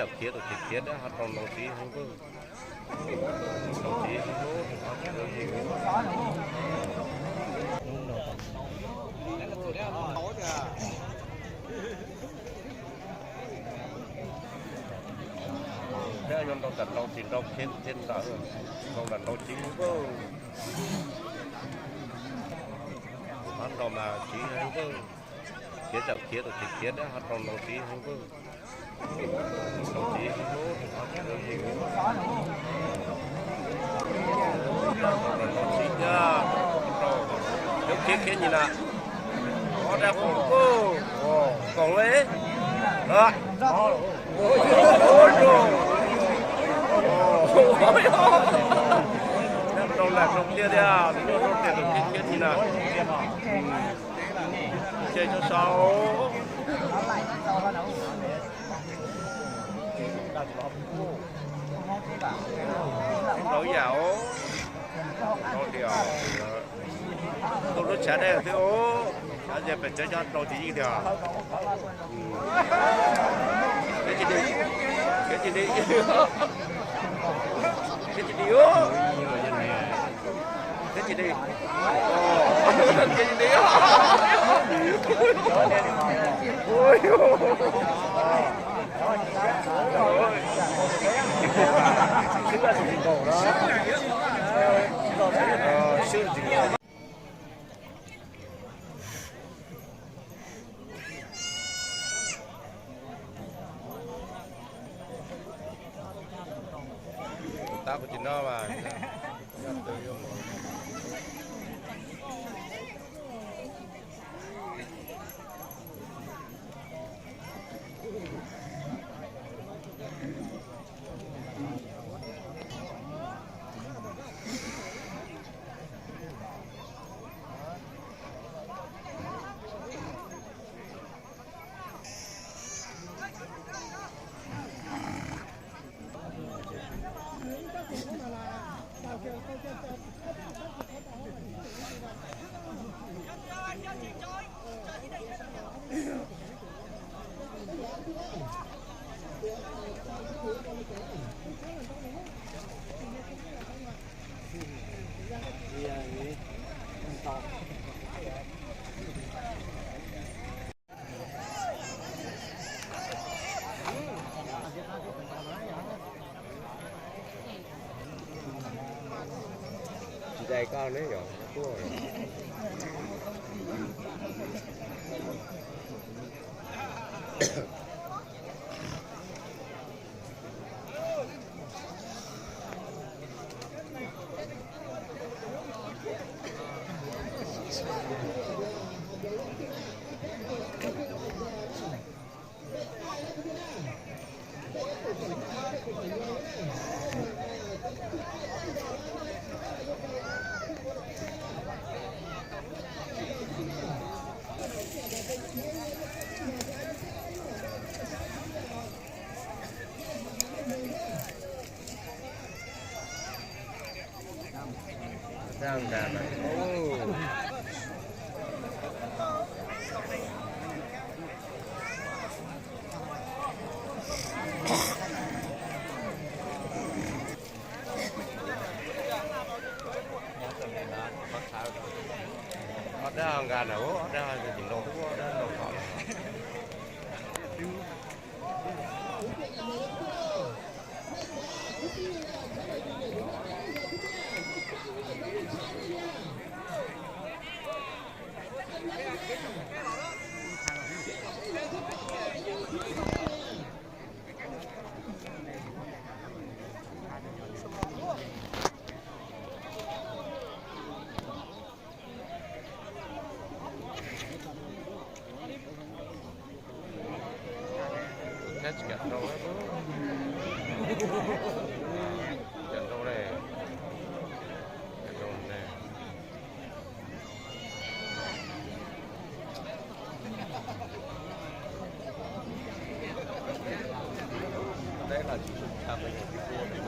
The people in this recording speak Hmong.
Tawm khiav tus khiav khiav dab ho rau nroo txiv heev npawg. Nroo txiv heev lub, nroo txiv nroo khiav thiab ntawd, nroo ntawm nroo txiv heev npawg. Tus hlob nroo mas txiv heev npawg. Khiav tawm khiav tus khiav khiav dab ho rau nroo txiv heev npawg. Nroo txiv heev lub, tus hlob tsis tau yeem. Nroo txiv thiab, nroo khiav khiav nim na. Ob dab koom, koom li. Rau lam rau tiag tiag, rau tiag tus khiav khiav nim na. Ces tso sau. Rau yam os. Rau tias tus lub tshav dej xwb os. Tshav dej pes tsawv cov rau tsis yeej tiag. Kev tsis di, kev tsis di, kev tsis di os. Kev tsis di, kev tsis di os. Tab kuv tsis noj mas. Tsis dai koj ne yom, tuaj. Ob dab nkag na, ob dab tsis nroo, ob dab nroo tom. Thiab tsis kam rau, kam rau ne, kam rau ne. Teb los tsis tshua tshaj peb tsis tua li.